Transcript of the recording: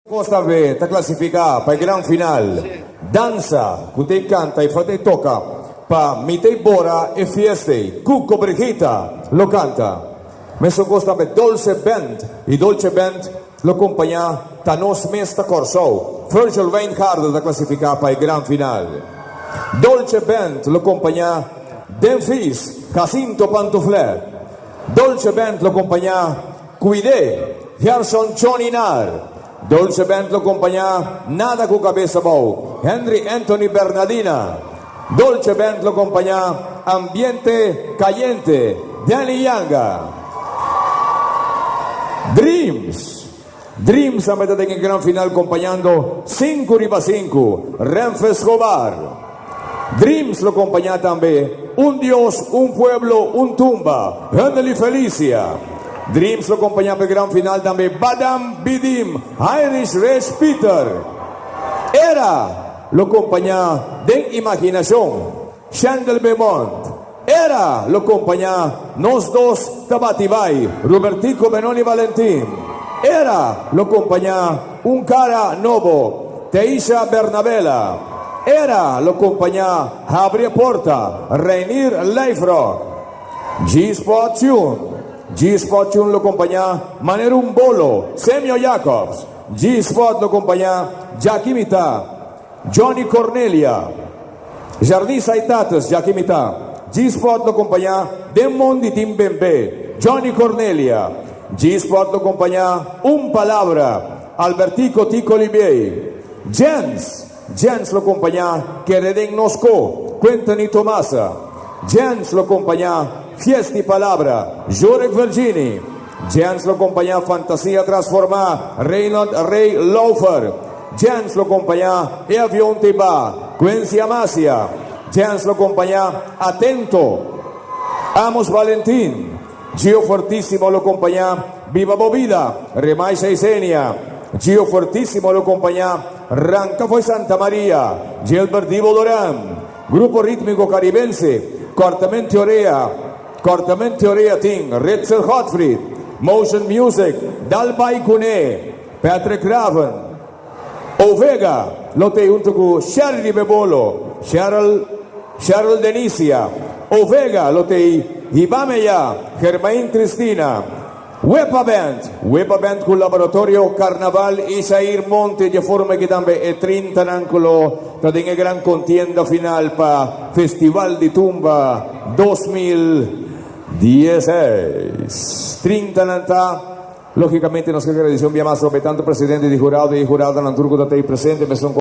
Costa B ta clasifica pa e gran final. Dansa cu t'ey canta y fa t'ey toca pa mi t'ey bora e fiest'ey. Cuco Brigita lo canta. Mesun cos tambe Dolce Band y Dolce Band lo compaña Ta Nos Mes Ta Corsou. Virgil Wijngaarden ta clasifica pa e gran final. Dolce Band lo compaña Denfis Jacinto Pantuflet. Dolce Band lo compaña Cuidé, Gerson Johnny Nar. Dolce Band lo compañá Nada cu Cabes Abou, Henry Anthony Bernadina. Dolce Band lo compañá Ambiente Cayente, Danny Yanga. Dreams. Dreams a meta den e gran final compañando Sinku Riba Sinku, Renfe Escobar. Dreams lo compañá tambe Un Dios, Un Pueblo, Un Tumba, Henely Felicia. Dreams lo compañá p'e gran final tambe Badam Bidim, Heinrich Resh Pieter. Era lo compañá Den Imaginacion, Shendel Beaumont. Era lo compañá Nos Dos Ta Bati Bai, Robertico Benoni Valentin. Era lo compañá Un Cara Nobo, Teisha Bernabela. Era lo compañá Habri e Porta, Reinier Lijfrock. G-Spot Tune, G-Spot Tune lo compañá Manera un Bolo, Semio Jacobs. G-Spot lo compañá Jackie Mita, Johnny Cornelia, Jardí Saitates, Jackie Mita, G-Spot lo kompañá Den Mondi Tin Bembe, Johnny Cornelia, G-Spot lo kompañá Un Palabra, Albertico Tico Olivier, Jens, Jens lo kompañá Kere den Nos Ko, Quentany Tomasa, Jens lo kompañá Fiest'i Palabra, Jurek Virgini, Jens lo kompañá Fantasia Transformá, Reynold Rey Laufer, Jens lo kompañá E Avion Te Ba, Quincy Amasia, Jens lo kompañá Atento, Amos Valentin, Gio Fuertísimo lo kompañá Biba Bo Bida, Remaisha Isenia, Gio Fuertísimo lo kompañá Ranka Fo'i Santa Maria, Gilbert Dibo Doran, Grupo Rítmiko Karibense, Kòrtamente Orea, Kòrtamente Orea tin Ritzel Godfried, Motion Music, Dal Bai Kuné, Patrick Raven, Ovega lo t'ei huntu ku Sherry Bebolo, Cheryl Cheryl Denicia, Ovega lo t'ei Hibame Ya, Germain Cristina, Wepa Band, Wepa Band ku Laboratorio Carnaval i Shair Monte dje forma ki tambe e trintanan ku lo ta den e gran kontienda final pa Festival di Tumba 2016. Trintanan ta. Lógicamente nos ke agradece un bia mas robe tanto presidente di jurado i juradonan tur ku ta tei presente mesun.